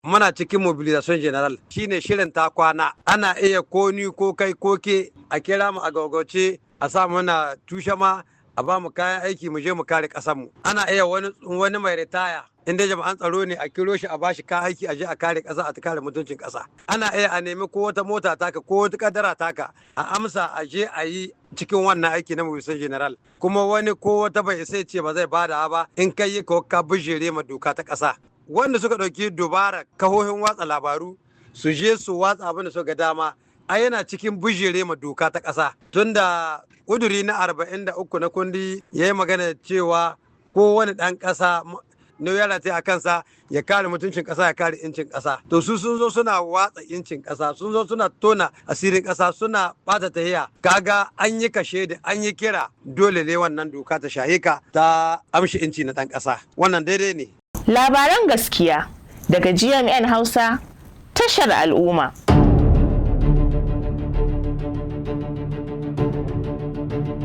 Muna cikin mobilisation general, shine shirin ta kwana. Ana iya ko ni ko kai ko ke a kira mu a gaugauce, a sa mana tushe ma, a ba mu kayan aiki, mu je mu kare mu. Ana iya wani mai ritaya, inda jama'an tsaro ne, a kiro shi, a bashi kayan aiki, a je a kare ƙasa, a kare mutuncin ƙasa. Ana iya a nemi ko wata mota taka ko wata kadara taka, a amsa, a je a yi cikin wannan aiki na mobilisation general. Kuma wani ko wata bai sai ce ba zai bada ba in kai yi ko ka bijire ma doka ta ƙasa. Wanda suka ɗauki dubara kahohin watsa labaru su je su watsa abin da suka dama, a yana cikin bijire ma doka ta ƙasa, tunda ƙuduri na 43 na kundi ya yi magana cewa kowane ɗan ƙasa nauyi ya a kansa ya kare mutuncin ƙasa, ya kare incin ƙasa. To su sun zo suna watsa incin ƙasa, sun zo suna tona asirin ƙasa, suna ɓata tahiya. Kaga an yi kashe da an yi kira, dole ne wannan doka ta shahe ka ta amshi inci na ɗan ƙasa. Wannan daidai ne. Labaran gaskiya daga GMN Hausa, tashar al'umma.